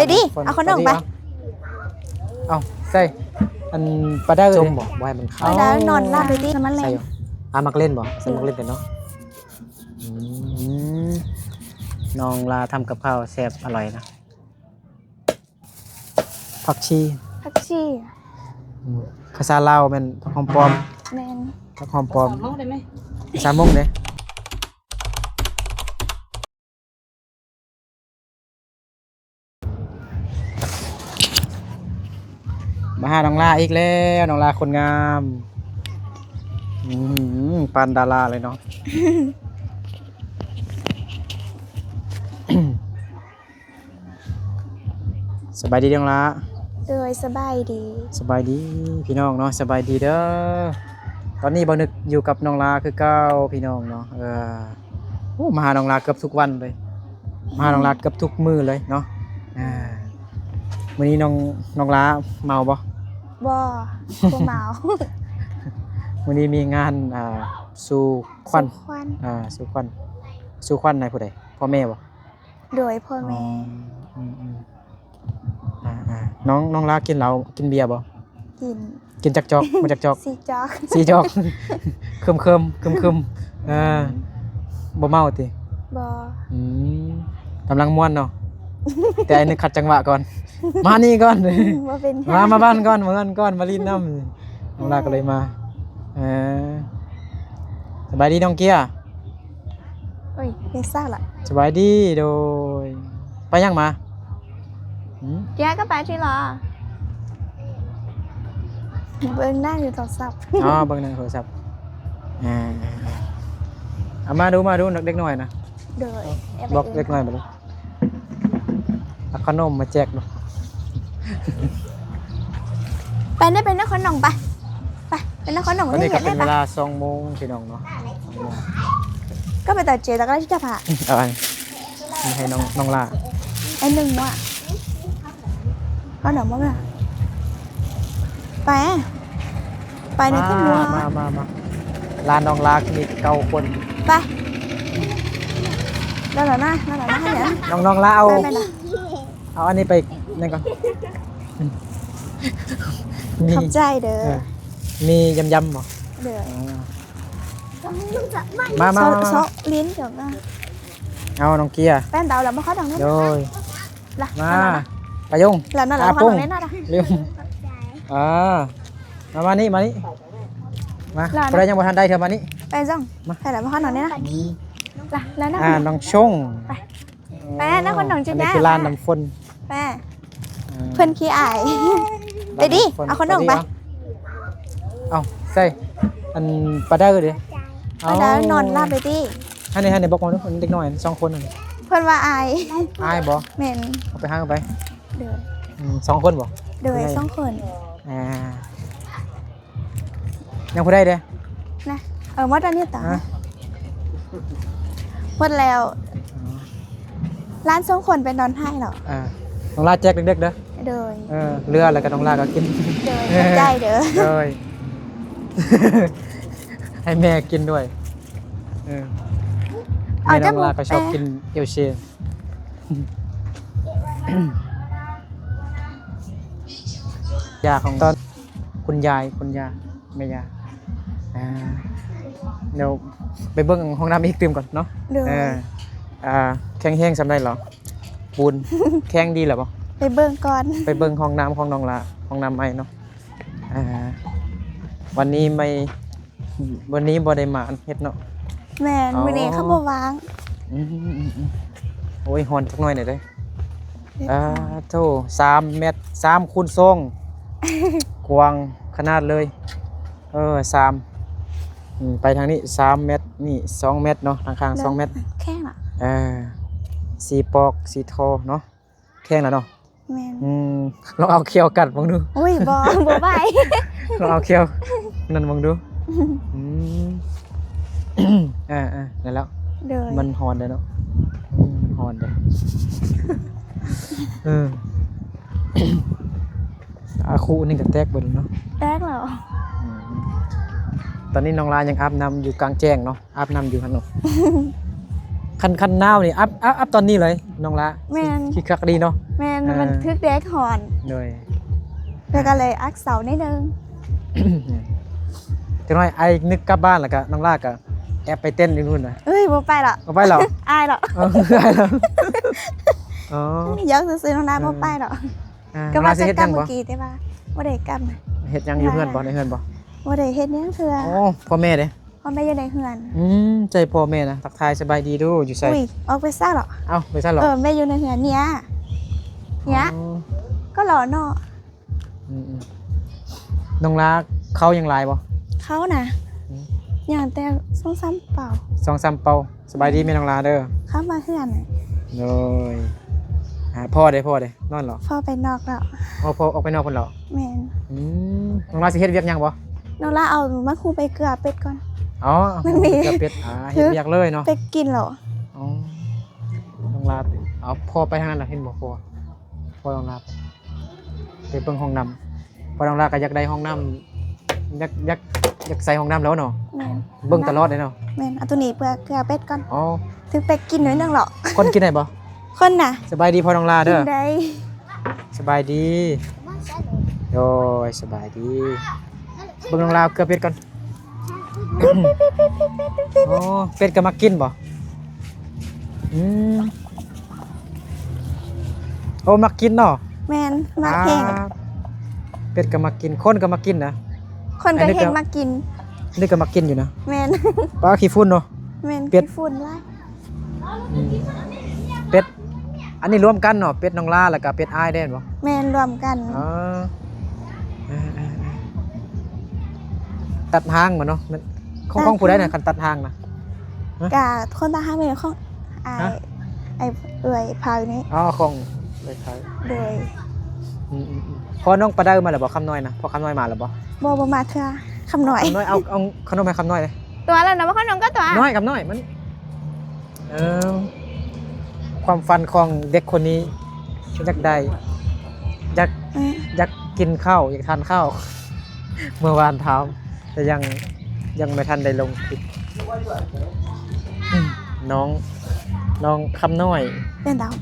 ໄປດິ ເອົາຂະໜົມໄປ. ເອົາໃສ່ອັນປາດາເອີຍ ສົ້ມບໍ່? ບໍ່ໃຫ້ມັນຄາວ. ປາດານອນລາບໄປດິ ມັນແລງ. ອາ ມັກຫຼິ້ນບໍ່? ໃສ່ມັກຫຼິ້ນເປັນເນາະ. ອືມ ນ້ອງລາທຳກັບຂ້າວແຊບອະລ່ອຍນະ. ຜັກຊີ ຜັກຊີ ອືມ ພາສາລາວແມ່ນຜັກຫອມປ້ອມ. ແມ່ນ ຜັກຫອມປ້ອມ. ສາມໂມງໄດ້ໄໝ? ສາມໂມງເດ້. ມາຫານ້ອງລາອີກແລ້ວ ນ້ອງລາຄົນງາມ. ອືມ ປານດາລາເລີຍເນາະ. ສະບາຍດີນ້ອງລາ. ໂດຍ ສະບາຍດີ ສະບາຍດີພີ່ນ້ອງເນາະ ສະບາຍດີເດີ. ຕອນນີ້ບ່າວນຶກຢູ່ກັບນ້ອງລາຄືເກົ່າພີ່ນ້ອງເນາະ. ເອີ ໂອ້ ມາຫານ້ອງລາເກືອບທຸກວັນເລີຍ ມາຫານ້ອງລາເກືອບທຸກມື້ເລີຍເນາະ. ອ່າ ມື້ນີ້ນ້ອງ ນ້ອງລາເມົາບໍ່? ບໍ່ ບໍ່ເມົາ. ມື້ນີ້ມີງານ ອ່າ ສູ່ຂວັນ ສູ່ຂວັນ ອ່າ ສູ່ຂວັນ ສູ່ຂວັນໃຫ້ຜູ້ໃດ? ພໍ່ແມ່ບໍ່? ໂດຍ ພໍ່ແມ່. ອໍ ອືມໆ ອ່າໆ ນ້ອງ ນ້ອງລາກິນເຫຼົ້າ ກິນເບຍບໍ່? ກິນ. ກິນຈັກຈອກ? ບໍ່ຈັກຈອກ? ສີ່ຈອກ ສີ່ຈອກ. ເຄີມໆ ຄຶມໆ. ເອີ ບໍ່ເມົາຕິ? ບໍ່. ອືມ ກຳລັງມ່ວນເນາະ ແຕ່ໄອ້ນຶກຂັດຈັງຫວະກ່ອນ ມານີ້ກ່ອນ. ບໍ່ເປັນຫຍັງ ມາ ມາບ້ານກ່ອນ ມາເຮືອນກ່ອນ ມາຫຼິ້ນນຳ. ນ້ອງລາກໍເລີຍມາ. ເອີ ສະບາຍດີນ້ອງເກຍ. ໂອ້ຍ ເຮັດຊາກລະ. ສະບາຍດີ. ໂດຍ ໄປຫຍັງມາ? ຫືມ? ເກຍກໍໄປທີ່ລະ ເບິ່ງໜັງຢູ່ໂທລະສັບ. ອໍ ເບິ່ງໜັງໂທລະສັບ. ອ່າ ເອົາມາດູ ມາດູ ເດັກນ້ອຍນະ. ໂດຍ ບອກເດັກນ້ອຍມາດູ. ເອົາຂະໜົມມາແຈກເນາະ. ໄປເດີ ໄປນະຄອນຫຼວງ ໄປ ໄປ ໄປນະຄອນຫຼວງ. ຕອນນີ້ກໍເປັນເວລາສອງໂມງພີ່ນ້ອງເນາະ. ກໍໄປຕໍ່ເຈ ແລ້ວກໍໄດ້ທີ່ຈະພາ ເອົາອັນນີ້ໃຫ້ນ້ອງ ນ້ອງລາ. ໄອ້ໜຶ່ງວ່າ ເອົາດອກມາແມ່ ໄປ. ໄປໃນ ມາ ເຕັມຫົວ ມາ ມາ ມາ. ຫຼານນ້ອງລາມີເກົ້າຄົນ. ໄປ ໄດ້ແລ້ວນະ ໄດ້ແລ້ວນະ. ໃຫ້ຫຍັງ ນ້ອງ ນ້ອງລາເອົາ ໄປ ໄປນະ ເອົາອັນນີ້ໄປນັ້ນກ່ອນ. ຂອບໃຈເດີ. ເອີ ມີຢຳໆບໍ່? ເດີ. ອໍ ມາ ມາ ມາ ມາ. ຊອກຫຼິ້ນເຈົ້ານະ. ເອົານ້ອງເກຍ ແປ້ນດາວລະບໍ່ເຂົ້າທາງນີ້. ໂດຍ ລະ ມາ ມາ ປາຍົງ ລະນັ້ນລະ ອາ ເຂົ້າທາງນີ້ນະ. ລືມ ອ່າ ມາ ມານີ້ ມານີ້ ມາ. ລະ ຜູ້ໃດຍັງບໍ່ທັນໄດ້ເທື່ອມານີ້ ໄປຈັ່ງ ມາ ໃຜລະບໍ່ເຂົ້າທາງນີ້ນະ. ລະ ລະນະ ອ່າ ນ້ອງຊົງ ໄປ ແປະນະຄົນໜອງຈະຍາກ. ອັນນີ້ຄືລານນ້ຳຝົນ. ແປະ ເອີ ເພິ່ນຂີ້ອາຍ. ໄປດິ ເອົາຄົນໜອງໄປ. ເອົາໃສ່ອັນປາດາເດີ. ປາດານອນລາບໄປຕິ. ຫັ້ນນີ້ ຫັ້ນນີ້ ບອກມາດູ ເດັກນ້ອຍສອງຄົນນັ້ນ. ເພິ່ນວ່າອາຍ. ອາຍບໍ່? ແມ່ນ. ເອົາໄປຫາ ເອົາໄປ. ໂດຍ. ອືມ ສອງຄົນບໍ່? ໂດຍ ສອງຄົນ. ອ່າ ຍັງຜູ້ໃດເດ້? ນະ ເອີ ໝົດແລ້ວນີ້ຕາ ຮະ? ໝົດແລ້ວ. ອໍ ຫຼານສອງຄົນໄປນອນທ້າຍເນາະ. ອ່າ ນ້ອງລາແຈກເດັກໆເດີ. ໂດຍ. ເອີ ເຫຼືອແລ້ວກໍນ້ອງລາກໍກິນ. ໂດຍ ຂອບໃຈເດີ. ໂດຍ ໃຫ້ແມ່ກິນດ້ວຍ. ເອີ ແມ່ນ້ອງລາກໍຊອບກິນເອວເຊ. ເອົາ ຈັກໝົກແປະ ຢາຂອງຕອນ ຄຸນຍາຍ ຄຸນຍາ ແມ່ຍ່າ. ອ່າ ດຽວໄປເບິ່ງຫ້ອງນ້ຳອີກຕື່ມກ່ອນເນາະ. ໂດຍ. ເອີ ອ່າ ແຂງແຮງສ່ຳໃດລະ? ປູນແຂງດີລະບໍ່? ໄປເບິ່ງກ່ອນ. ໄປເບິ່ງຫ້ອງນ້ຳຂອງນ້ອງລາ ຫ້ອງນ້ຳໃໝ່ເນາະ. ອ່າ ວັນນີ້ໄມ່ ວັນນີ້ບໍ່ໄດ້ມາເຮັດເນາະ. ແມ່ນ. ອໍ ມື້ນີ້ເຂົາບໍ່ວ່າງ. ອືມໆໆ ໂອ້ຍ ຮ້ອນຈັກໜ້ອຍແດ່ເດີ້. ເອີ ອ່າ ໂທ້ ສາມແມັດ ສາມຄູນສອງ ກວ້າງຂະໜາດເລີຍ. ເອີ ສາມ ອືມ ໄປທາງນີ້ສາມແມັດ ນີ້ສອງແມັດເນາະ ທາງຂ້າງສອງແມັດ. ແຂງລະ ເອີ ສີ່ປອກ ສີ່ທໍ່ເນາະ. ແຂງລະເນາະ. ແມ່ນ. ອືມ ລອງເອົາແຂ້ວກັດເບິ່ງດູ. ໂອ້ຍ ບໍ່ ບໍ່ໄຫວ. ລອງເອົາແຂ້ວນັ້ນເບິ່ງດູ. ອືມ ອ່າໆ ນັ້ນແຫຼະ. ໂດຍ. ມັນຮ້ອນເດ້ເນາະ. ອືມ ຮ້ອນເດ້. ເອີ ອາ ຄູນີ້ກໍແຕກເບິດແລ້ວເນາະ. ແຕກແລ້ວ. ອືມ ຕອນນີ້ນ້ອງລາຍັງອາບນ້ຳຢູ່ກາງແຈ້ງເນາະ. ອາບນ້ຳຢູ່ຫັ້ນເນາະ. ຄັນ ຄັນໜາວນີ້ອັບ ອັບ ອັບຕອນນີ້ເລີຍນ້ອງຫຼ້າ. ແມ່ນ ຄືຄັກດີເນາະ. ແມ່ນ ເອີ ມັນຖືກແດດຮ້ອນ. ໂດຍ ແລ້ວກໍເລີຍອັບເຊົາໜ້ອຍໜຶ່ງ. ຈັກໜ້ອຍອ້າຍນຶກກັບບ້ານ ແລ້ວກໍນ້ອງຫຼ້າກໍແອບໄປເຕັ້ນຢູ່ພຸ້ນນະ. ເອີຍ ບໍ່ໄປດອກ. ບໍ່ໄປດອກ? ອາຍດອກ. ເອີ ອາຍດອກ. ອໍ ຢອກຊື່ໆ ນ້ອງຫຼ້າ ເອີ ບໍ່ໄປດອອກ. ອ່າ ກໍວ່າຈະກັບມື້ກີ້ ແຕ່ວ່າບໍ່ໄດ້ກັບ. ເຮັດຫຍັງຢູ່ເຮືອນບໍ່? ໃນເຮືອນບໍ່? ບໍ່ໄດ້ເຮັດຫຍັງເທື່ອ. ໂອ້ ພໍ່ແມ່ເດ້? ພໍ່ແມ່ຢູ່ໃນເຮືອນ. ອືມ ໃຈພໍ່ແມ່ນະ. ທັກທາຍສະບາຍດີດູ ຢູ່ໃສ? ອຸ້ຍ ອອກໄປຊະເນາະ. ເອົ້າ ໄປຊະເນາະ. ເອີ ແມ່ຢູ່ໃນເຮືອນເນຍ ເນຍ. ອໍ ກໍຫຼໍເນາະ. ອືມໆ ນ້ອງຫຼ້າ ເຂົ້າຍັງຫຼາຍບໍ່? ເຂົ້ານະ ອືມ ຍັງແຕ່ສອງສາມເປົາ. ສອງສາມເປົາ. ສະບາຍດີແມ່ນ້ອງຫຼ້າເດີ. ເຂົ້າມາເຮືອນ. ໂດຍ ອ່າ ພໍ່ເດ ພໍ່ເດ ນອນເນາະ? ພໍ່ໄປນອກແລ້ວ. ອໍ ພໍ່ອອກໄປນອກພຸ້ນເນາະ. ແມ່ນ. ອືມ ນ້ອງຫຼ້າຊິເຮັດວຽກຫຍັງບໍ່? ນ້ອງຫຼ້າເອົາໝາກຫຸ່ງໄປເກືອເປັດກ່ອນ. ອໍ ມັນມີເກືອເປັດ. ອ່າ ເຮັດວຽກເລີຍເນາະ. ເປັດກິນເນາະ. ອໍ ນ້ອງຫຼ້າ ເອົາ ພໍ່ໄປທາງນັ້ນລະ ເຫັນບໍ່? ພໍ່ ພໍ່ນ້ອງຫຼ້າໄປ ໄປເບິ່ງຫ້ອງນ້ຳ. ພໍ່ນ້ອງຫຼ້າກໍຢາກໄດ້ຫ້ອງນ້ຳ ຢາກ ຢາກ ຢາກໃສ່ຫ້ອງນ້ຳແລ້ວເນາະ. ແມ່ນ ເບິ່ງຕະຫຼອດເລີຍເນາະ. ແມ່ນ ເອົາໂຕນີ້ເພື່ອເກືອເປັດກ່ອນ. ອໍ ຖືກເປັດກິນໜ້ອຍໜຶ່ງເນາະ. ຄົນກິນໄດ້ບໍ່? ຄົນນະ. ສະບາຍດີພໍ່ນ້ອງຫຼ້າເດີ. ກິນໄດ້. ສະບາຍດີ. ໂດຍ ສະບາຍດີ. ເບິ່ງນ້ອງຫຼ້າເກືອເປັດກ່ອນ. ອໍ ເປັດກໍມັກກິນບໍ່? ອືມ ໂອ້ ມັກກິນເນາະ. ແມ່ນ ມັກແຮງ. ອ່າ ເປັດກໍມັກກິນ ຄົນກໍມັກກິນນະ. ຄົນກໍແຮງມັກກິນ. ນີ້ກໍມັກກິນຢູ່ນະ. ແມ່ນ. ປ້າ ຂີ້ຝຸ່ນເນາະ. ແມ່ນ ເປັດ ຂີ້ຝຸ່ນຫຼາຍ. ອືມ ເປັດ ອັນນີ້ລວມກັນເນາະ ເປັດນ້ອງຫຼ້າ ແລ້ວກໍເປັດອ້າຍແດ່ບໍ່? ແມ່ນ ລວມກັນ. ອໍ ເອີໆໆ ຕັດຫາງມາເນາະ. ແມ່ນ ຂອງ ຂອງຜູ້ໃດນະ ຄັນຕັດຫາງນະ? ຮະ? ກະຄົນຕັດຫາງແມ່ນຂອງອ້າຍ. ຮະ? ອ້າຍ ເອື້ອຍເຜົ່ານີ້. ອໍ ຂອງເອື້ອຍເຜົ່າ. ໂດຍ. ອືມໆໆ ພໍ່ນ້ອງປາເດີມາແລ້ວບໍ່? ຄຳນ້ອຍນະ ພໍ່ຄຳນ້ອຍມາແລ້ວບໍ່? ບໍ່ ບໍ່ມາເທື່ອ ຄຳນ້ອຍ. ຄຳນ້ອຍ ເອົາ ເອົາຂະໜົມໃຫ້ຄຳນ້ອຍເດ້. ຕົວະແລ້ວນະ ບໍ່ຂະໜົມກໍຕົວະ. ນ້ອຍ ຄຳນ້ອຍ ມານີ້. ເອີ ຄວາມຝັນຂອງເດັກຄົນນີ້ ຢາກໄດ້ ຢາກ ອືມ ຢາກກິນເຂົ້າ ຢາກທານເຂົ້າ. ເມື່ອວານຖາມ ແຕ່ຍັງ ຍັງບໍ່ທັນໄດ້ລົງຄລິບ. ອືມ ນ້ອງ ນ້ອງຄຳນ້ອຍ ເປັນດາວ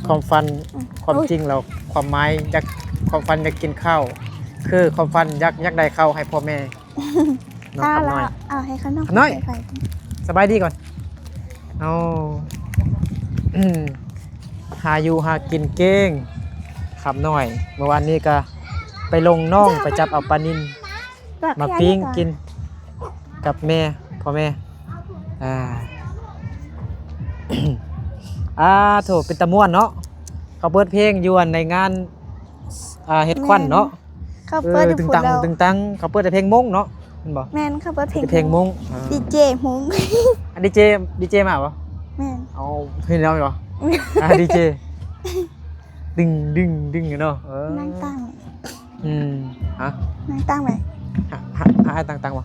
ຄວາມຝັນ ອືມ ຄວາມຈິງແລ້ວ ຄວາມໝາຍ ຢາກ ຄວາມຝັນຢາກກິນເຂົ້າ ຄືຄວາມຝັນຢາກ ຢາກໄດ້ເຂົ້າໃຫ້ພໍ່ແມ່. ນ້ອງຄຳນ້ອຍ ເອົາໃຫ້ຂະໜົມ ຄຳນ້ອຍ ສະບາຍດີກ່ອນ. ເອົາ ຫາຢູ່ຫາກິນເກັ່ງ ຄຳນ້ອຍ. ເມື່ອວານນີ້ກະໄປລົງໜອງ ໄປຈັບເອົາປານິນ ມາປີ້ງກິນກັບແມ່ ພໍ່ແມ່. ອ່າ ອ່າ ໂທ້ ເປັນຕາມ່ວນເນາະ. ເຂົາເປີດເພງຢູ່ອັນໃນງານ ອ່າ ເຮັດຂວັນເນາະ. ເຂົາເປີດຢູ່ພຸ້ນແລ້ວ ຕຶງຕັງ ເຂົາເປີດແຕ່ເພງມົ້ງເນາະ ແມ່ນບໍ່? ແມ່ນ ເຂົາເປີດເພງ ເພງມົ້ງ ອ່າ ດີເຈມົ້ງ. ອ່າ ດີເຈ ດີເຈມາບໍ່? ແມ່ນ. ເອົາ ເຫັນແລ້ວບໍ່? ອ່າ ດີເຈ ດຶງ ດຶງ ດຶງເນາະ. ເອີ ນັ່ງຕັ້ງ. ອືມ ຮະ? ນັ່ງຕັ້ງໄວ້ ຫາ ຫາ ຫາຕັ້ງ ຕັ້ງບໍ່?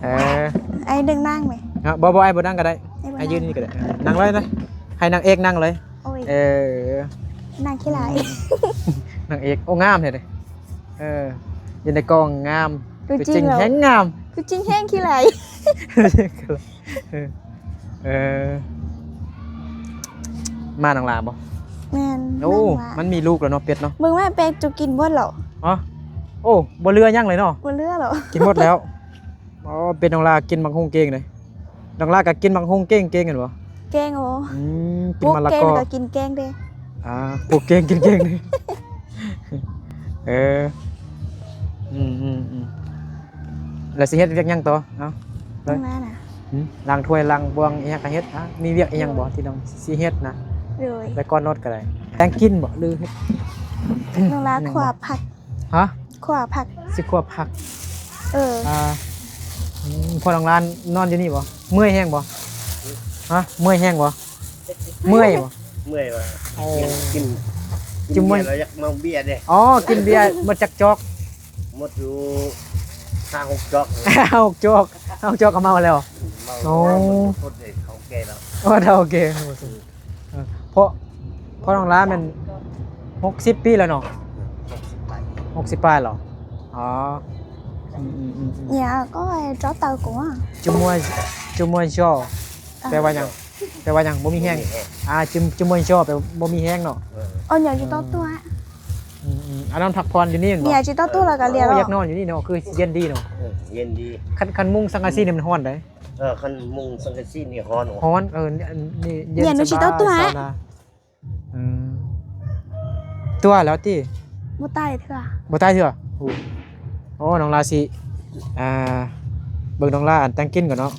ເອີ ອ້າຍດຶງນັ່ງໄວ້. ຮະ? ບໍ່ ບໍ່ ອ້າຍບໍ່ນັ່ງກໍໄດ້ ອ້າຍຢືນນີ້ກໍໄດ້. ເອີ ນັ່ງເລີຍນະ ໃຫ້ນາງເອກນັ່ງເລີຍ. ໂອ້ຍ ເອີ ນາງຂີ້ລ້າຍ ອືມ ນາງເອກ. ໂອ້ ງາມແທ້ເດ້. ເອີ ຢູ່ໃນກ້ອງງາມ ຕົວຈິງແຮງງາມ ຕົວຈິງແຮງຂີ້ລ້າຍ. ເອີ ເອີ ມານາງຫຼ້າບໍ່? ແມ່ນ. ໂອ້ ມັນມີລູກແລ້ວເນາະ ເປັດເນາະ. ເບິ່ງວ່າເປັດຈະກິນໝົດແລ້ວ. ຮະ? ໂອ້ ບໍ່ເຫຼືອຫຍັງເລີຍເນາະ. ບໍ່ເຫຼືອແລ້ວ ກິນໝົດແລ້ວ. ອໍ ເປັດນ້ອງຫຼ້າກິນໝາກຫຸ່ງເກັ່ງເດ້. ນ້ອງຫຼ້າກໍກິນໝາກຫຸ່ງເກັ່ງໆ ແມ່ນບໍ່? ເກັ່ງ. ໂອ້ ອືມ ກິນມະລະກອ ປູກແກງກໍກິນແກງເດ້. ອ່າ ປູກເກັ່ງກິນເກັ່ງ. ເອີ ອືມໆໆ ແລ້ວຊິເຮັດວຽກຫຍັງຕໍ່? ເອົ້າ ລ້າງນະ ຫືມ ລ້າງຖ້ວຍລ້າງບ່ວງອີ່ຫຍັງກໍເຮັດ. ອ່າ ມີວຽກອີ່ຫຍັງບໍ່ທີ່ນ້ອງຊິເຮັດນະ? ໂດຍ ແລ້ວກ່ອນນອນກໍໄດ້. ແຕ່ງກິນບໍ່ ຫຼືເຮັດ? ນ້ອງຫຼ້າ ຫຍັງ ຂົ້ວຜັກ. ຮະ? ຂົ້ວຜັກ. ຊິຂົ້ວຜັກ. ເອີ ອ່າ ອືມ ພໍ່ນ້ອງຫຼ້ານອນຢູ່ນີ້ບໍ່? ເມື່ອຍແຮງບໍ່? ຮະ? ເມື່ອຍແຮງບໍ່? ເມື່ອຍບໍ່? ເມື່ອຍວ່າ ໂອ້ ກິນ ກິນ ກິນເບຍແລ້ວຢາກເມົາເບຍເດ້. ອໍ ກິນເບຍໝົດຈັກຈອກ? ໝົດຢູ່ຫ້າຫົກຈອກ. ຫ້າຫົກຈອກ ຫ້າຫົກຈອກກໍເມົາແລ້ວ. ເມົາ. ໂອ້ ເມົາໝົດເດ້ ເຖົ້າແກ່ແລ້ວ. ໂອ້ ເຖົ້າແກ່. ເອີ ເພາະ ເພາະນ້ອງຫຼ້າແມ່ນຫົກສິບປີແລ້ວເນາະ. ຫົກສິບປາຍ ຫົກສິບປາຍແລ້ວ. ອໍ อืมๆๆ เนี่ยก็จอเตากูอ่ะ จุมวย จุมวยชอ แปลว่าหยัง แปลว่าหยัง บ่มีแฮง บ่มีแฮง อ่า จุม- จุมวยชอ แปลว่าบ่มีแฮงเนาะ เออ อ๋อ เนี่ยจะต้องตัว อืมๆ อันนั้นพักผ่อนอยู่นี่แม่นบ่ เนี่ยจะต้องตัวแล้วก็เรียน โอ้ อยากนอนอยู่นี่เนาะ คือเย็นดีเนาะ เออ เย็นดี คัน- คันมุงสังกะสีนี่มันร้อนได๋ เออ คันมุงสังกะสีนี่ร้อน ร้อน เออ อันนี้เย็น เนี่ยหนู สบาย สิต้องตัว ซาวนา อืม ตัวแล้วติ บ่ตายเทื่อ บ่ตายเทื่อ โอ้ โอ้ น้องลาสิ อ่า เบิ่งน้องลาอันแต่งกินก่อนเนาะ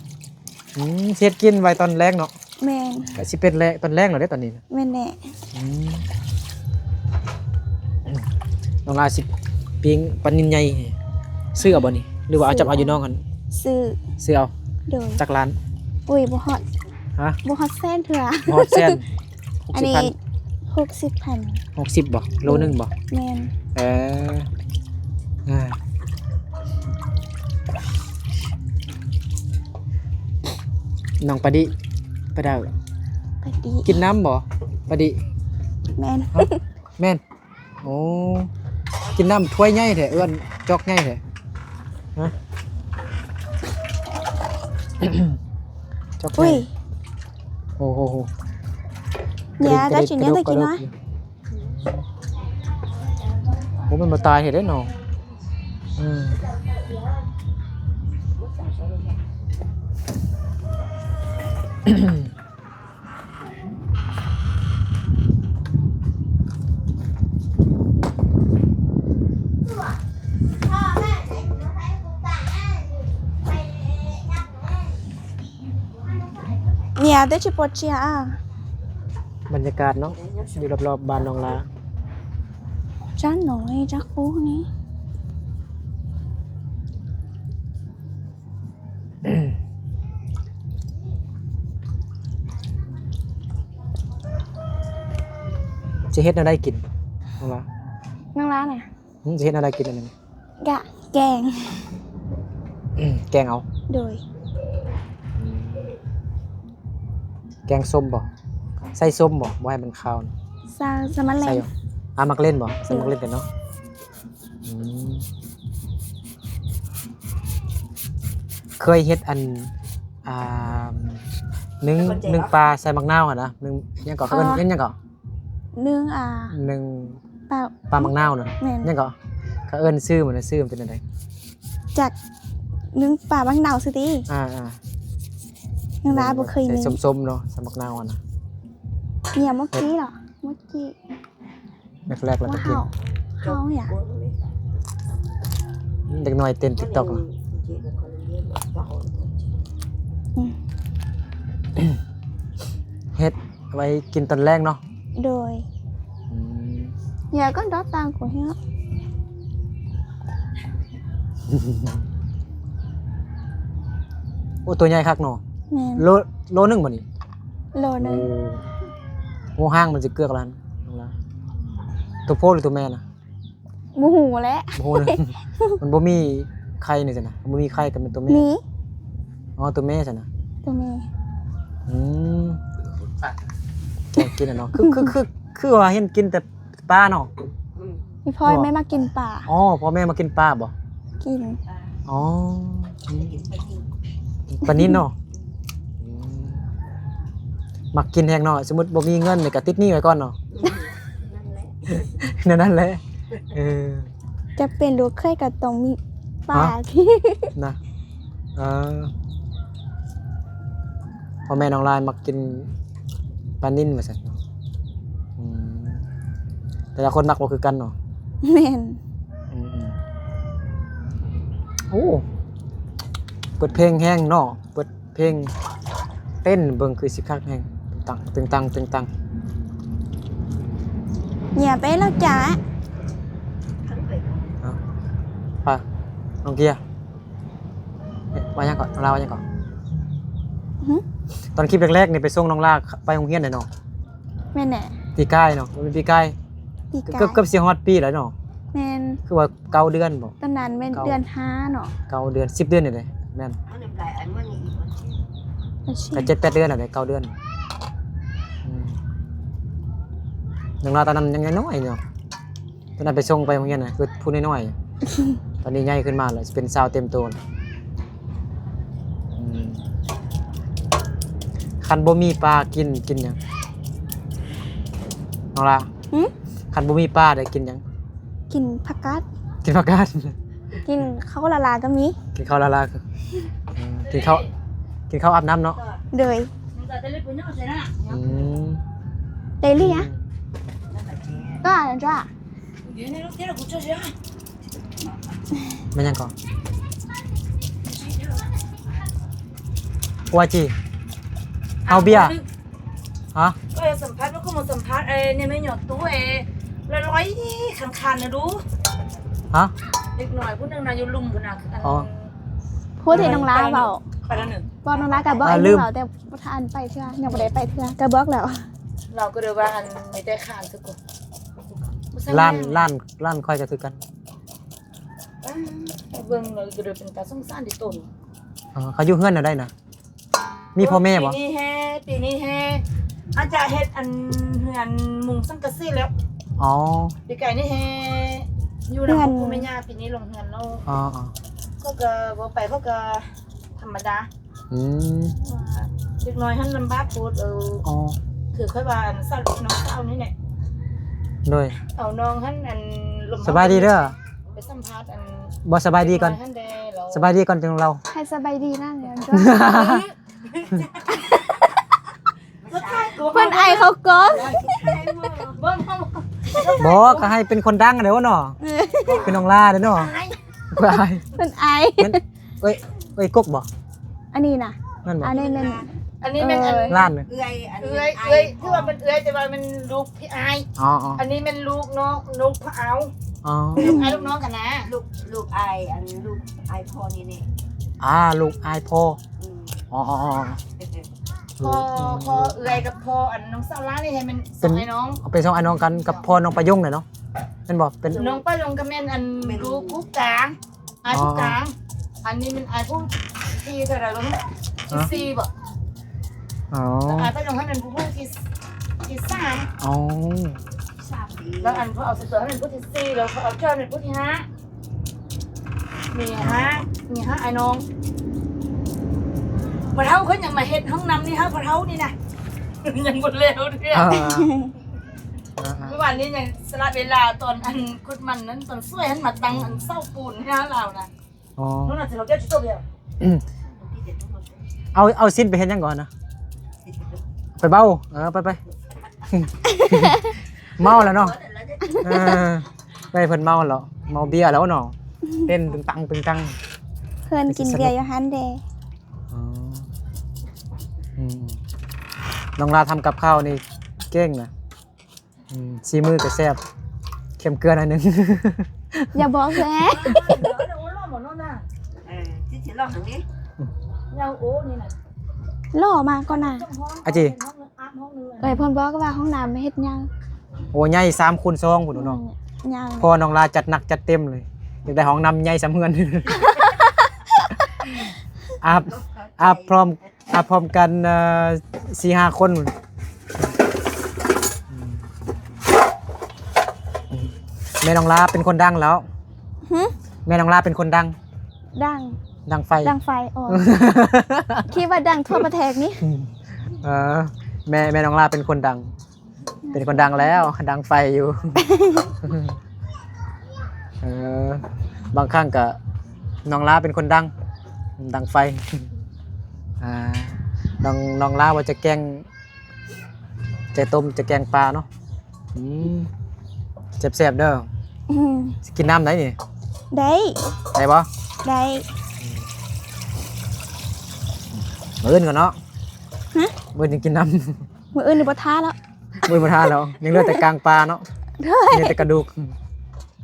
อืม สิเฮ็ดกินไว้ตอนแลงเนาะ แม่น ก็สิเป็นแลง ตอนแลงแล้วเด้ตอนนี้ แม่นแหละ อืม น้องลาสิปิ้งปลานิลใหญ่ ซื้อเอาบ่นี่ หรือว่าเอา ซื้อ จับเอาอยู่น้องหั่น ซื้อ ซื้อเอา โดย จักล้าน อุ้ย บ่ฮอด ฮะ บ่ฮอดแสนเทื่อ บ่ฮอดแสน อันนี้ หกสิบพัน หกสิบบ่ โลหนึ่งบ่ แม่น เออ อ่า น้องปาดิ ปาดาว ปาดิ กินน้ำบ่ ปาดิ แม่น ฮะ แม่น โอ้ กินน้ำถ้วยใหญ่แท้ เอิ้นจอกใหญ่แท้ ฮะ จอกใหญ่ อุ้ย โอ้โห เนี่ย กระดิก ได้ชิ้นเดียว กระดก ได้กินน้อย กระดก โอ้ มันบ่ตายเฮ็ดได้เนาะ อืม เนี่ย เดี๋ยวจะปวดเจียอ่ะ บรรยากาศเนาะ อยู่รอบๆบ้านน้องลา จานน้อยจักโอ้นี่ สิเฮ็ดแนวใดกิน น้องลา น้องลาน่ะ หึ สิเฮ็ดแนวใดกินอันนี้ กะแกง แกงเอา โดย แกงส้มบ่ ใส่ส้มบ่ บ่ให้มันคาว ใส่ ใส่มะเร็ง ใส่ อ่า มักเล่นบ่ ใส่ โดย มักเล่นกันเนาะ อืม เคยเฮ็ดอัน อ่า นึ่ง นึ่งปลาใส่หมากนาวหั่นนะ นึ่ง หยังเกาะ เขาเอิ้น อ๋อ เอิ้นหยังเกาะ นึ่ง อ่า นึ่ง ปลา ปลาหมากนาวน่ะ แม่น หยังเกาะ เขาเอิ้นชื่อมันน่ะ ชื่อมันเป็นจั่งใด จัก นึ่งปลาหมากนาวซื่อติ อ่าๆ นึ่งลาบ่เคยนึ่ง ใส่ส้มๆเนาะ ใส่หมากนาวหั่นนะ เนี่ยเมื่อกี้เหรอ เมื่อกี้ แรกๆ แล้วก็กิน ว้าว เฮาอยาก เด็กน้อยเต้น TikTok เนาะ อืม เฮ็ดไว้กินตอนแลงเนาะ โดย อืม เนี่ยก็ดอกตางกูเนาะ โอ้ ตัวใหญ่คักเนาะ แม่น โล โลหนึ่งบ่นี่ โลหนึ่ง โอ้ โอ้ หางมันสิเกือกล้าน ตัวผู้หรือตัวแม่นะ บ่ฮู้แหละ บ่ฮู้นะ มันบ่มีไข่นี่ซั่นนะ มันบ่มีไข่ก็เป็นตัวแม่ มี อ๋อ ตัวแม่ซั่นนะ ตัวแม่ อืม แกงกินอะเนาะ คือ คือ คือ คือว่าเห็นกินแต่ปลาเนาะ อีพ่อแม่มากินปลา อ๋อ พ่อแม่มากินปลาบ่ กิน อ๋อ ปลานิลเนาะ อืม มักกินแฮงเนาะ สมมุติบ่มีเงินนี่ก็ติดหนี้ไว้ก่อนเนาะ นั่นแหละ แนวนั้นแหละ เออ จะเป็นลูกเขยก็ต้องมีปลา ฮะ นะ เออ พ่อแม่น้องลายมักกินปลานิลว่าซั่นเนาะ อืม แต่ละคนมักบ่คือกันเนาะ แม่น อืมๆ โอ้ เปิดเพลงแฮงเนาะ เปิด เพลงเต้นเบิ่งคือสิคักแฮง ตึงตัง ตึงตัง ตึงตัง เนี่ยไปแล้วจ้ะ เอ้า ไป น้องเกียร์ เอ๊ะ ว่าหยังเกาะ ลาวว่าหยังเกาะ หึ ตอนคลิปแรกๆ นี่ไปส่งน้องลาไปโรงเรียนเด้เนาะ แม่นแหละ ปีกายเนาะ บ่แม่นปีกาย ปีกาย เกือบ เกือบสิฮอดปีแล้วเนาะ แม่น คือว่า เก้าเดือนบ่ ตอนนั้นแม่น เก้า เดือนห้าเนาะ เก้าเดือน สิบเดือนนี่แหละ แม่น มันหลายอันมันอีก ก็เจ็ดแปดเดือนนั่นแหละ เก้าเดือน อืม น้องลาตอนนั้นยังน้อยๆ เนาะ ตอนนั้นไปส่งไปโรงเรียนน่ะ คือผู้น้อย ຕອນນີ້ໃຫຍ່ຂຶ້ນມາແລ້ວ ຊິເປັນສາວເຕັມໂຕແລ້ວ. ອືມ ຄັນບໍ່ມີປາກິນ ກິນຫຍັງ ນ້ອງລາ? ຫື? ຄັນບໍ່ມີປາໄດ້ກິນຫຍັງ? ກິນຜັກກາດ. ກິນຜັກກາດ. ກິນເຂົ້າລາໆກໍມີ. ກິນເຂົ້າລາໆ ອືມ ກິນເຂົ້າ ກິນເຂົ້າອາບນ້ຳເນາະ. ໂດຍ. ອືມ ໄດ້ເລີຍ ອືມ ກໍອັນນັ້ນຈ້າ. ແມ່ນຫຍັງເກາະ? ກົວຈີ ເອົາເບຍ ຮະ? ເອີ ສຳພາດ ມັນກໍມາສຳພາດໄອ້ນີ້ແມ່ນຫຍັງຕູ້ ເອີ ລອຍໆຄັນໆນະດູ. ຮະ? ເດັກນ້ອຍຜູ້ໜຶ່ງນະ ຢູ່ລຸ່ມພຸ້ນນະ. ອໍ ຜູ້ທີ່ນ້ອງລາເວົ້າ ໄປແລ້ວໜຶ່ງ ບອກນ້ອງລາກໍບອກ ເອີ ເອງ ລືມ ເວົ້າ ແຕ່ບໍ່ທັນໄປເທື່ອ ຍັງບໍ່ໄດ້ໄປເທື່ອ ກໍບອກແລ້ວ. ລາວກໍເລີຍວ່າ ອັນ ມີແຕ່ຄານຄືກັນ ລ້ານ ລ້ານ ລ້ານຂ້ອຍກໍຄືກັນ. ປ້າ ເບິ່ງເລີຍກໍເລີຍເປັນຕາສົງສານເດຕົນ. ອໍ ເຂົາຢູ່ເຮືອນແນວໃດນະ? ມີພໍ່ແມ່ບໍ່? ປີນີ້ແຮ່ ປີນີ້ແຮ່ ອາດຈະເຮັດອັນເຮືອນມຸງສັງກະສີແລ້ວ. ອໍ ປີກາຍນີ້ແຮ່ຢູ່ນຳພໍ່ປູ່ແມ່ຍ່າ ປີນີ້ລົງເຮືອນແລ້ວ. ອໍໆ ເຂົາກໍບໍ່ໄປ ເຂົາກໍທຳມະດາ. ອືມ ເດັກນ້ອຍຫັ້ນລຳບາກໂພດ. ເອີ ອໍ ຄືຂ້ອຍວ່າອັນສາວ ນ້ອງສາວນີ້ແຫຼະ. ໂດຍ. ເອົານ້ອງຫັ້ນ ອັນ ສະບາຍດີເດີ ໄປສຳພາດອັນ ບໍ່ ສະບາຍດີກ່ອນ ເດັກນ້ອຍຫັ້ນແດ່. ສະບາຍດີກ່ອນຈຶ່ງເລົ່າ. ໃຫ້ສະບາຍດີນະ ເພິ່ນໄອເຂົາກ່ອນ. ບໍ່ ກໍໃຫ້ເປັນຄົນດັງເດ້ເນາະ ເອີ ຄືນ້ອງລາເດ້ເນາະ. ອາຍ ເພິ່ນອາຍ ເອີຍ ເອີຍກົກບໍ່? ອັນນີ້ນະ ນັ້ນບໍ່? ອັນນີ້ແມ່ນ ອັນນີ້ແມ່ນ ເອີ ອັນ ລ້ານ ເອື້ອຍ ອັນ ເອື້ອຍ ເອື້ອຍ ຄືວ່າເປັນເອື້ອຍ ແຕ່ວ່າແມ່ນລູກພີ່ອ້າຍ. ອໍໆ ອັນນີ້ແມ່ນລູກນ້ອງ ລູກພໍ່ອາວ. ອໍ ລູກອ້າຍລູກນ້ອງກັນນະ ລູກ ລູກອ້າຍ ອັນ ລູກອ້າຍພໍ່ນີ້ແຫຼະ. ອາ ລູກອ້າຍພໍ່. ອືມ ອໍໆໆ ພໍ່ ພໍ່ເອື້ອຍກັບພໍ່ອັນນ້ອງສາວລານີ້ ໃຫ້ມັນ ເປັນ ສອງອ້າຍນ້ອງ ເປັນສອງອ້າຍນ້ອງກັນກັບພໍ່ນ້ອງປາຍົງນະເນາະ ແມ່ນບໍ່? ເປັນ ນ້ອງປາຍົງກໍແມ່ນອັນ ແມ່ນ ລູກຜູ້ກາງ ອ້າຍຜູ້ກາງ. ອໍ ອັນນີ້ແມ່ນອ້າຍຜູ້ທີເທົ່າໃດບໍ່? ທີສີ່ບໍ່? ອໍ ແລ້ວອ້າຍປາຍົງຫັ້ນແມ່ນຜູ້ ຜູ້ທີ ທີສາມ. ອໍ ແລ້ວອັນເຂົາເອົາສະເຕີຫັ້ນແມ່ນຜູ້ທີສີ່ ແລ້ວເຂົາເອົາເຈົ້າແມ່ນຜູ້ທີຫ້າ. ມີຫ້າ ມີຫ້າອ້າຍນ້ອງ. ພໍ່ເຖົ້າເພິ່ນຍັງມາເຮັດຫ້ອງນ້ຳນີ້ ຫາພໍ່ເຖົ້ານີ້ນະ ຍັງບໍ່ແລ້ວເທື່ອ. ອ່າ ອ່າໆ ມື້ວານນີ້ຍັງສະຫຼະເວລາຕອນອັນຂຸດມັນນັ້ນ ຕອນສວຍຫັ້ນ ມາຕັ້ງອັນເສົາປູນໃຫ້ລາວນະ. ອໍ ເອົາ ເອົາສິ້ນໄປເຮັດຫຍັງກ່ອນນະ? ໄປເບົາ. ເອີ ໄປໆ ເມົາແລ້ວເນາະ. ເອີ ໄປ ເພິ່ນເມົາແລ້ວ ເມົາເບຍແລ້ວເນາະ ເຕັ້ນຕຶງຕັງຕຶງຕັງ. ເພິ່ນກິນເບຍຢູ່ຫັ້ນເດ້. ອໍ ອືມ ນ້ອງລາທຳກັບຂ້າວນີ້ເກັ່ງນະ. ອືມ ສີມືກໍແຊບ ເຄັມເກືອໜ້ອຍໜຶ່ງ. ຢ່າບອກແຫຼະ. ເອີ ຊິ ຊິລອງຫັ້ນເດ້. ລໍມາກ່ອນນະ ອາຈີ. ເອີຍ ເພິ່ນບອກວ່າຫ້ອງນ້ຳເຮັດໃຫຍ່. ໂອ້ ໃຫຍ່ ສາມຄູນສອງພຸ້ນເນາະ. ອືມ ໃຫຍ່ ເພາະວ່ານ້ອງລາຈັດໜັກຈັດເຕັມເລີຍ ຢາກໄດ້ຫ້ອງນ້ຳໃຫຍ່ສ່ຳເຮືອນ. ອາບ ອາບພ້ອມ ອາບພ້ອມກັນ ເອີ ສີ່ຫ້າຄົນ. ແມ່ນ້ອງລາເປັນຄົນດັງແລ້ວ. ຫື? ແມ່ນ້ອງລາເປັນຄົນດັງ. ດັງ ດັງໄຟ ດັງໄຟ. ອໍ ຄິດວ່າດັງທົ່ວປະເທດນີ້. ເອີ ແມ່ ແມ່ນ້ອງລາເປັນຄົນດັງ ເປັນຄົນດັງແລ້ວ ດັງໄຟຢູ່. ເອີ ບາງຄັ້ງກະນ້ອງລາເປັນຄົນດັງ ດັງໄຟ. ອ່າ ນ້ອງ ນ້ອງລາວ່າຈະແກງ ຈະຕົ້ມ ຈະແກງປາເນາະ. ອືມ ແຊບໆເດີ. ອືມ ຊິກິນນ້ຳໄດ໋ນີ້. ໄດ້ ໄດ້ບໍ່? ໄດ້. ມື້ອື່ນກ່ອນເນາະ. ຫະ? ມື້ອື່ນຍັງກິນນ້ຳ. ມື້ອື່ນນີ້ບໍ່ທາແລ້ວ ມື້ອື່ນບໍ່ທາແລ້ວ ຍັງເຫຼືອແຕ່ກາງປາເນາະ. ໂດຍ ຍັງແຕ່ກະດູກ.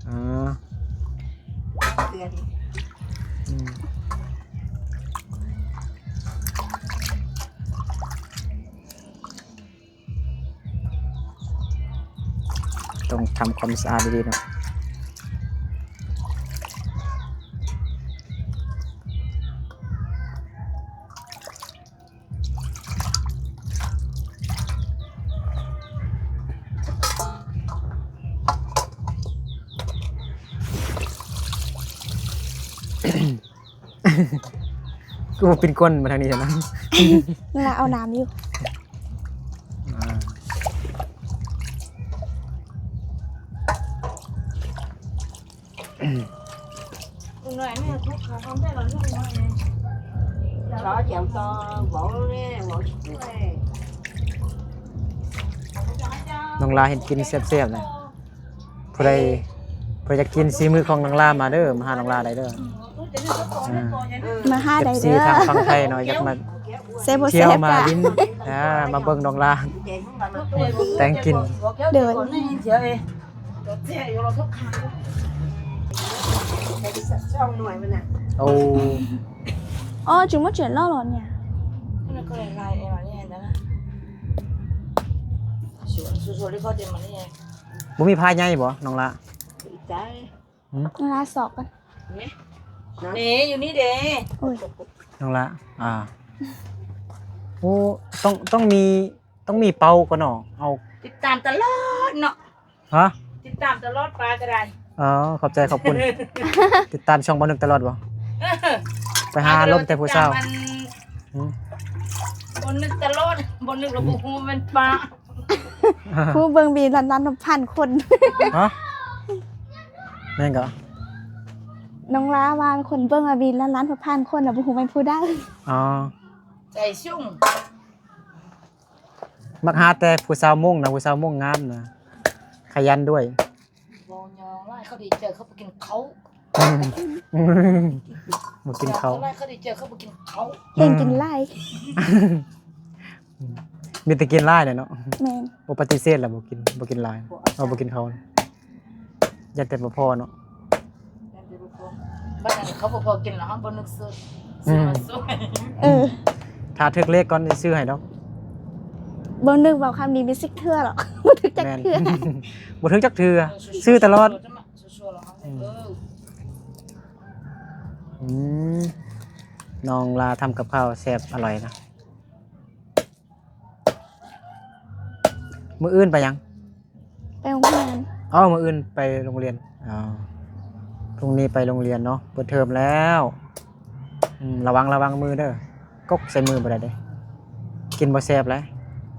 ອ່າ ອືມ ຕ້ອງທຳຄວາມສະອາດດີໆເນາະ. ເ ຄືບໍ່ປິ່ນກົ້ນມາທາງນີ້ຊັ້ນນະ? ລະເອົານ້ຳຢູ່. ອ່າ ນ້ອງລາເຮັດກິນແຊບໆນະ. ຜູ້ໃດ ຜູ້ໃດຢາກກິນສີມືຂອງນ້ອງລາມາເດີ ມາຫານ້ອງລາໄດ້ເດີ. ອ່າ ມາຫາໄດ້ເດີ ເອັຟຊີ ທາງຝັ່ງໄທເນາະ ຢາກມາ ແຊບບໍ່ແຊບ ທ່ຽວມາຫຼິ້ນ ອ່າ ມາເບິ່ງນ້ອງລາແຕ່ງກິນ. ໂດຍ ໂອ້ ອໍ ຈຶ່ງມາເຈັດເລົ່າຫຼອນເນຍ. ບໍ່ມີພາໃຫຍ່ບໍ່ນ້ອງລາ? ນ້ອງລາສອກກັນ. ນີ້ ນີ້ ຢູ່ນີ້ເດ້. ໂອ້ຍ ນ້ອງລາ ອ່າ ໂອ້ ຕ້ອງ ຕ້ອງມີ ຕ້ອງມີເປົ້າກ່ອນເນາະ. ເອົາ ຕິດຕາມຕະຫຼອດເນາະ. ຮະ? ຕິດຕາມຕະຫຼອດ ປາກໍໄດ້. ອໍ ຂອບໃຈ ຂອບຄຸນ. ຕິດຕາມຊ່ອງບໍ່ນຶກຕະຫຼອດບໍ່? ໄປຫາລົມແຕ່ຜູ້ສາວ. ບໍ່ນຶກຕະຫຼອດ ບໍ່ນຶກແລ້ວບໍ່ຮູ້ແມ່ນປາ. ຜູ້ເບິ່ງບີນລ້ານລ້ານພັນຄົນ. ຮະ? ແມ່ນກໍ ນ້ອງລາວ່າຄົນເບິ່ງອາບີນລ້ານລ້ານພັນຄົນ ແລ້ວບໍ່ຮູ້ແມ່ນຜູ້ໃດ. ອໍ ໃຈຊຸ່ງ. ມັກຫາແຕ່ຜູ້ສາວມົ້ງນະ ຜູ້ສາວມົ້ງງາມນະ ຂະຫຍັນດ້ວຍ. ບໍ່ຍອມຫຼາຍ ເຂົາດີໃຈເຂົາບໍ່ກິນເຂົ້າ. ບໍ່ກິນເຂົ້າ. ເຂົາດີໃຈເຂົາບໍ່ກິນເຂົ້າ ແຮ່ງກິນຫຼາຍ. ມີແຕ່ກິນຫຼາຍແຫຼະເນາະ. ແມ່ນ. ບໍ່ປະຕິເສດລະ ບໍ່ກິນ ບໍ່ກິນຫຼາຍ. ເອົາ ບໍ່ກິນເຂົ້າ ຢ້ານແຕ່ບໍ່ພໍເນາະ. ບັດນັ້ນເຂົາບໍ່ພໍກິນລະ ເຮົາບໍ່ນຶກຊື້ ຊື້ມາຊ່ວຍ. ເອີ ຖ້າຖືກເລກກ່ອນຊິຊື້ໃຫ້ດອກ. ບໍ່ນຶກເວົ້າຄຳນີ້ມີຊິກເທື່ອດອກ. ບໍ່ຖືກຈັກເທື່ອ. ບໍ່ຖືກຈັກເທື່ອ ຊື້ຕະຫຼອດ. ອືມ ນ້ອງລາທຳກັບຂ້າວແຊບອະລ່ອຍນະ. ມື້ອື່ນໄປຫຍັງ? ໄປໂຮງຮຽນ. ອໍ ມື້ອື່ນໄປໂຮງຮຽນ. ອໍ ພລຸ່ງນີ້ໄປໂຮງຮຽນເນາະ ເປີດເທີມແລ້ວ. ອືມ ລະວັງ ລະວັງມືເດີ ກົກໃສ່ມືບໍ່ໄດ້ເດ້. ກິນບໍ່ແຊບແລ້ວ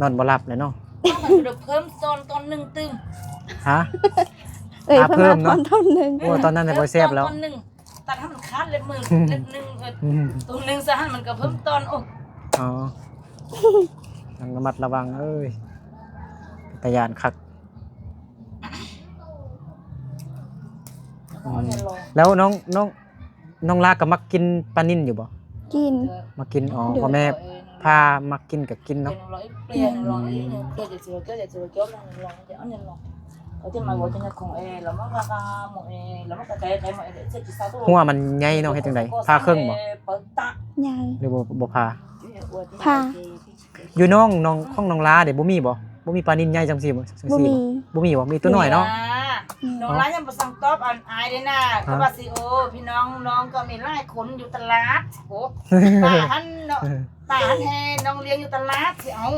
ນອນບໍ່ຫຼັບແລ້ວເນາະ. ເພີ່ມຕອນ ຕອນໜຶ່ງຕື່ມ. ຮະ? ເອີຍ ເພີ່ມມາຕອນໜຶ່ງ. ໂອ້ ຕອນນັ້ນແຫຼະບໍ່ແຊບແລ້ວ. ຕັດໃຫ້ມັນຂາດເລັບມື ເລັບໜຶ່ງ ອືມ ໂຕໜຶ່ງຊະຫັ້ນ ມັນກໍເພີ່ມຕອນ. ໂອ້ ອໍ ຕ້ອງລະມັດລະວັງເອີຍ ເປັນຕາຢ້ານຄັກ. ອືມ ແລ້ວນ້ອງ ນ້ອງ ນ້ອງລາກໍມັກກິນປານິນຢູ່ບໍ່? ກິນ. ມັກກິນ. ອໍ ໂດຍ ພໍ່ແມ່ພາມັກກິນກໍກິນເນາະ. ອືມ ຫົວມັນໃຫຍ່ເນາະ ເຮັດຈັ່ງໃດ ຜ່າເຄິ່ງບໍ່? ໃຫຍ່ ຫຼືບໍ່ ບໍ່ຜ່າ? ຜ່າ. ຢູ່ນ້ອງ ນ້ອງຂອງນ້ອງລາເດ ບໍ່ມີບໍ່? ບໍ່ມີປານິນໃຫຍ່ຈັ່ງຊີ້ບໍ່? ຈັ່ງຊີ້ບໍ່? ບໍ່ມີບໍ່? ມີໂຕນ້ອຍເນາະ. ນ້ອງລາຍັງບໍ່ສັ່ງຕອບອັນອ້າຍເດ້ນະ. ກໍວ່າຊິ ໂອ້ ພີ່ນ້ອງ ນ້ອງກໍມີຫຼາຍຄົນຢູ່ຕະຫຼາດ. ໂອ້ ປາຫັ້ນເນາະ ປາຫັ້ນແທ້ ນ້ອງລ້ຽງຢູ່ຕະຫຼາດຊິເອົາ.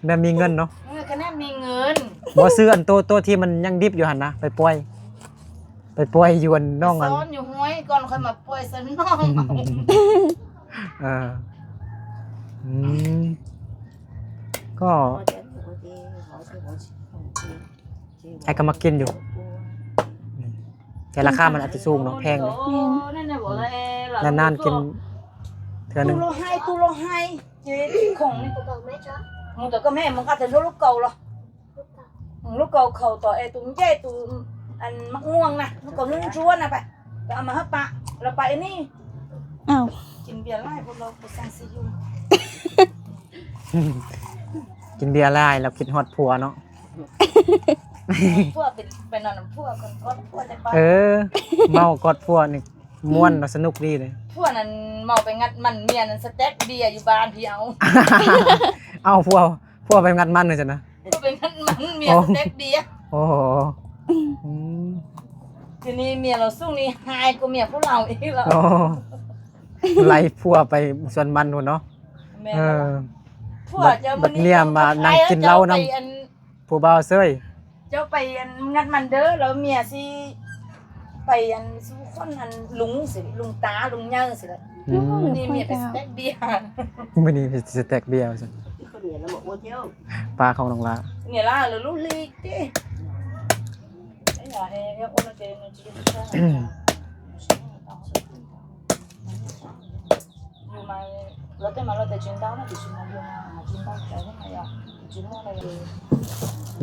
ແບບມີເງິນເນາະ. ເອີ ຂະໜາດມີເງິນ. ບໍ່ ຊື້ອັນໂຕ ໂຕທີ່ມັນຍັງດິບຢູ່ຫັ້ນນະ ໄປປ່ອຍ ໄປປ່ອຍຢູ່ອັນໜອງອັນ ຊ້ອນຢູ່ຫ້ວຍກ່ອນ ຄ່ອຍມາປ່ອຍໃສ່ໜອງ. ເອີ ອືມ ກໍ ອ້າຍກໍມັກກິນຢູ່ ແຕ່ລາຄາມັນອາດຈະສູງເນາະ ແພງເດ້. ແມ່ນ. ນານໆກິນເທື່ອໜຶ່ງ. ເຈ ຂອງນີ້ ໝູ່ຕະກະແມ່ ມັນກະຈະລູກເກົ່າລະ ລູກເກົ່າເຂົາຕໍ່ແອຕຸມແຍ່ຕຸມ ອັນ ໝາກມ່ວງນະ ລູກເກົ່ານຸ່ງຊວນນະ ໄປ ໄປເອົາມາໃຫ້ປະ ລະໄປອັນນີ້. ອ້າວ ກິນເບຍຫຼາຍ ພວກລາວບໍ່ສັງຊິຢູ່ ກິນເບຍຫຼາຍ ລາວຄິດຮອດຜົວເນາະ. ຜົວເປັນ ໄປນອນນຳຜົວກ່ອນ ກອດຜົວຈະໄປ. ເອີ ເມົາກອດຜົວນີ້ ມ່ວນເນາະ ສະໜຸກດີເລີຍ. ຜົວນັ້ນເມົາໄປງັດມັນ ເມຍນັ້ນສະແຕັກເບຍຢູ່ບ້ານພີ້ເອົາ. ເອົາ ຜົວ ຜົວໄປງັດມັນວ່າຊັ້ນນະ. ຜົວໄປງັດມັນ ເມຍສະແຕັກເບຍ. ໂອ້ໂຫ ອືມ ທີນີ້ເມຍລາວສູງນີ້ຮ້າຍກວ່າເມຍຜູ້ລາວອີກລະ. ໂອ້ ໄລ່ຜົວໄປສວນມັນພຸ້ນເນາະ. ແມ່ນ. ເອີ ຜົວເຈົ້າ ບັດເມຍມານັ່ງກິນເຫຼົ້ານຳ ເຈົ້າໄປອັນ ຜູ້ບ່າວເຊີຍ ເຈົ້າໄປອັນງັດມັນເດີ ແລ້ວເມຍຊິ ໄປອັນສູ່ຄົນອັນລຸງຊິ ລຸງຕາລຸງໃຫຍ່ຊິລະ. ອືມ ມື້ນີ້ມີແຕ່ສະແຕັກເບຍ ມື້ນີ້ມີແຕ່ສະແຕັກເບຍວ່າຊັ້ນ.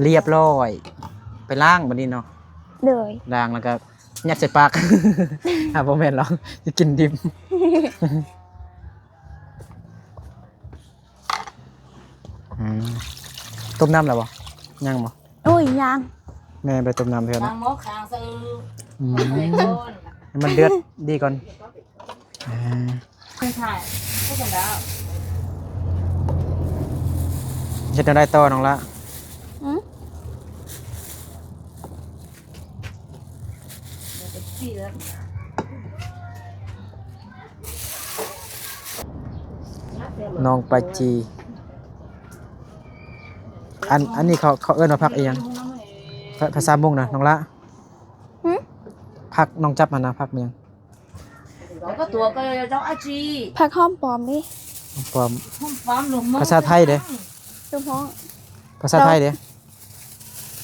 ລຽບຮ້ອຍ ໄປລ້າງບັດນີ້ເນາະ. ໂດຍ ລ້າງແລ້ວກໍຍັດໃສ່ປາກ. ອ່າ ບໍ່ແມ່ນຫຼອກ ຊິກິນດິບ. ອືມ ຕົ້ມນ້ຳແລ້ວບໍ່? ຍັງບໍ່? ໂອ້ຍ ຍັງ. ແມ່ໄປຕົ້ມນ້ຳເທື່ອເນາະ. ອືມ ໃຫ້ມັນເດືອດດີກ່ອນ. ອ່າ ເຮັດແນວໃດຕໍ່ນ້ອງລະ? ອືມ ນ້ອງປາຈີ. ອັນ ອັນນີ້ເຂົາ ເຂົາເອີ້ນວ່າຜັກອີ່ຫຍັງ? ພາ ພາສາມົ້ງນະນ້ອງລະ? ຫື? ຜັກນ້ອງຈັບຫັ້ນນະ ຜັກແມ່ນຫຍັງ? ຜັກຫອມປອມເດ້. ຫອມປອມ. ພາສາໄທເດ້? ພາສາໄທເດ້?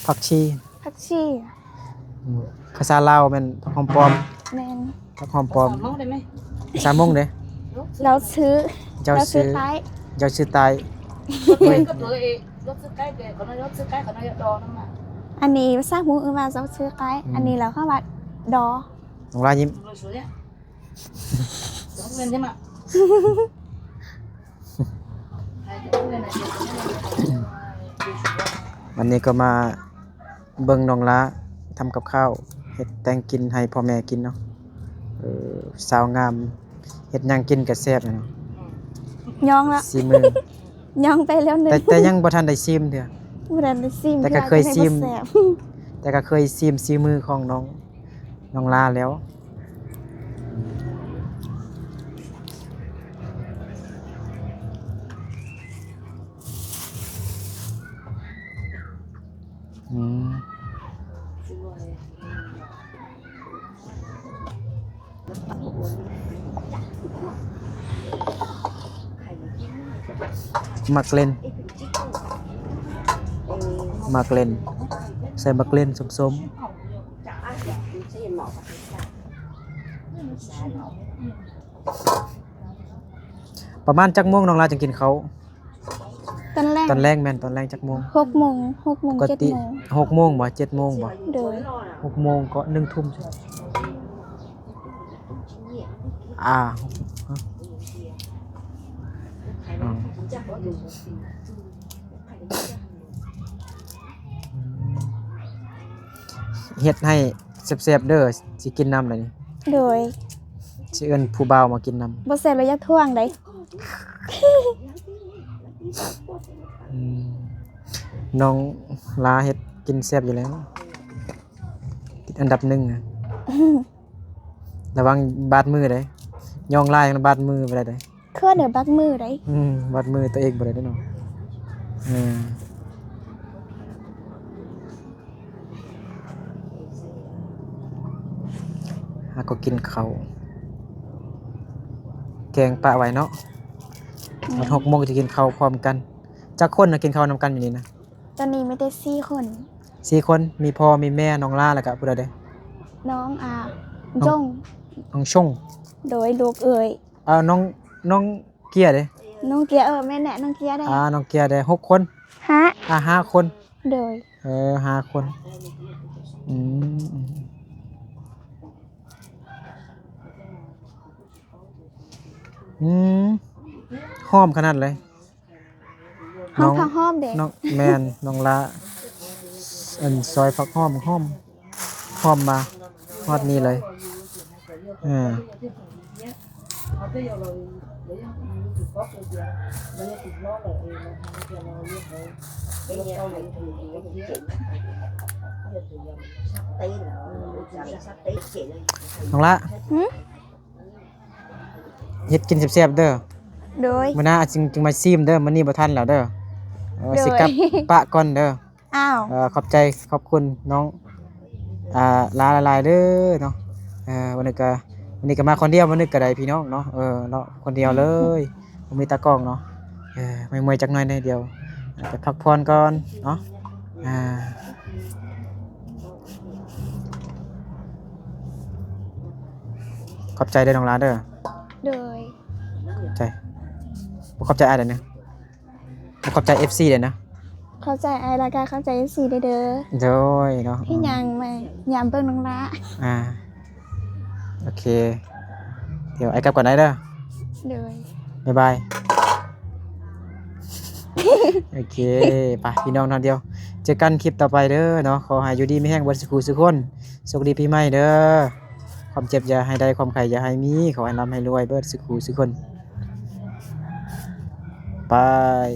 ຜັກຊີ. ຜັກຊີ. ອືມ ພາສາລາວແມ່ນຜັກຫອມປອມ. ແມ່ນ. ຜັກຫອມປອມ. ພາສາມົ້ງເດ້? ລາວຊື່ ເຈົ້າຊື່ ເຈົ້າຊື່ໃຕ້ ເຈົ້າຊື່ໃຕ້. ອັນນີ້ພາສາມົ້ງເອີ້ນວ່າເຈົ້າຊື່ໃຕ້. ອືມ ອັນນີ້ລາວເອີ້ນວ່າດໍ. ນ້ອງລາຍິ້ມ. ວັນນີ້ກໍມາເບິ່ງນ້ອງລາທຳກັບຂ້າວ ເຮັດແຕ່ງກິນໃຫ້ພໍ່ແມ່ກິນເນາະ. ເອີ ສາວງາມເຮັດຫຍັງກິນກໍແຊບເນາະ. ຍອງລະ ສີມື ຍອງໄປແລ້ວໜຶ່ງ ແຕ່ ແຕ່ຍັງບໍ່ທັນໄດ້ຊີມເທື່ອ. ບໍ່ທັນໄດ້ຊີມ ແຕ່ກໍເຄີຍຊີມ ແຕ່ກໍເຄີຍຊີມສີມືຂອງນ້ອງ ນ້ອງລາແລ້ວ. ອືມ ໝາກເລັ່ນ ໝາກເລັ່ນ ໃສ່ໝາກເລັ່ນສົ້ມໆ. ປະມານຈັກໂມງນ້ອງລາຈຶ່ງກິນເຂົ້າ? ຕອນແລງ ຕອນແລງແມ່ນຕອນແລງຈັກໂມງ? ຫົກໂມງ ຫົກໂມງ ຫົກໂມງ ເຈັດໂມງ. ຫົກໂມງບໍ່? ເຈັດໂມງບໍ່? ໂດຍ ຫົກໂມງກໍໜຶ່ງທຸ່ມ. ອ່າ ອືມ ເຮັດໃຫ້ແຊບໆເດີ ຊິກິນນຳແລ້ວນີ້. ໂດຍ ຊິເອີ້ນຜູ້ບ່າວມາກິນນຳ. ບໍ່ແຊບແລ້ວຢ່າທ້ວງໃດ. ອືມ ນ້ອງລາເຮັດກິນແຊບຢູ່ແລ້ວ ຕິດອັນດັບໜຶ່ງນະ. ລະວັງບາດມືເດ້ ຍ່ອງຫຼາຍບາດມືບໍ່ໄດ້ເດ້. ຄືເດີ ບາດມືໃດ. ອືມ ບາດມືຕົວເອງບໍ່ໄດ້ເດ້ເນາະ. ເອີ ຫາກໍກິນເຂົ້າ ແກງປະໄວ້ເນາະ. ອືມ ຫົກໂມງຈະກິນເຂົ້າພ້ອມກັນ. ຈັກຄົນນະກິນເຂົ້ານຳກັນຢູ່ນີ້ນະ? ຕອນນີ້ມີແຕ່ສີ່ຄົນ. ສີ່ຄົນ ມີພໍ່ ມີແມ່ ນ້ອງລາ ແລ້ວກະຜູ້ໃດເດ້? ນ້ອງ ອ່າ ຈົງ ນ້ອງຊົງ. ໂດຍ ລູກເອີຍ. ເອີ ນ້ອງ ນ້ອງເກຍເດ້? ນ້ອງເກຍ ເອີ ແມ່ນແຫຼະ ນ້ອງເກຍເດ້. ອ່າ ນ້ອງເກຍເດ້ ຫົກຄົນ. ຫ້າ ອ່າ ຫ້າຄົນ. ໂດຍ ເອີ ຫ້າຄົນ. ອືມ ອືມ ຫອມຂະໜາດເລີຍ. ຫອມ ນ້ອງ ຜັກຫອມເດ້. ນ້ອງ ແມ່ນ ນ້ອງລາ ອັນ ຊອຍຜັກຫອມ ຫອມ ຫອມມາຮອດນີ້ເລີຍ. ເອີ ນ້ອງລາ. ຫື? ເຮັດກິນແຊບໆເດີ. ໂດຍ ມື້ໜ້າຈຶ່ງ ຈຶ່ງມາຊີມເດີ ມື້ນີ້ບໍ່ທັນແລ້ວເດີ. ເອີ ໂດຍ ຊິກັບປະກ່ອນເດີ. ອ້າວ ເອີ ຂອບໃຈ ຂອບຄຸນນ້ອງ ອ່າ ຫຼາຍໆເດີເນາະ. ອ່າ ວັນນີ້ກໍ ວັນນີ້ກໍມາຄົນດຽວ ວັນນີ້ກໍໄດ້ພີ່ນ້ອງເນາະ ເອີ ເນາະ ຄົນດຽວເລີຍ ບໍ່ມີຕາກ້ອງເນາະ ເອີ ເມື່ອຍໆຈັກໜ້ອຍໜ້ອຍດຽວ ໄປພັກຜ່ອນກ່ອນເນາະ ອ່າ ຂອບໃຈເດີນ້ອງຫຼາເດີ ໂດຍ ຂອບໃຈ ບໍ່ຂອບໃຈອ້າຍເດີນະ ບໍ່ຂອບໃຈເອັຟຊີເດີນະ ຂອບໃຈອ້າຍ ແລ້ວກໍຂອບໃຈເອັຟຊີເດີ ໂດຍເນາະ ທີ່ຫຍັງມາຢາມເບິ່ງນ້ອງຫຼາ ອ່າ ໂອເຄ ດຽວອ້າຍກັບກ່ອນໄດ້ເດີ ໂດຍ ບາຍບາຍ ໂອເຄ ໄປພີ່ນ້ອງເນາະ ດຽວເຈີກັນຄລິບຕໍ່ໄປເດີເນາະ ຂໍໃຫ້ຢູ່ດີມີແຮງເບິດສູ່ຄູ່ສູ່ຄົນ ໂຊກດີປີໃໝ່ເດີ ຄວາມເຈັບຢ່າໃຫ້ໄດ້ ຄວາມໄຂ້ຢ່າໃຫ້ມີ ຂໍໃຫ້ລ່ຳໃຫ້ລວຍເບິດສູ່ຄູ່ສູ່ຄົນ ບາຍ.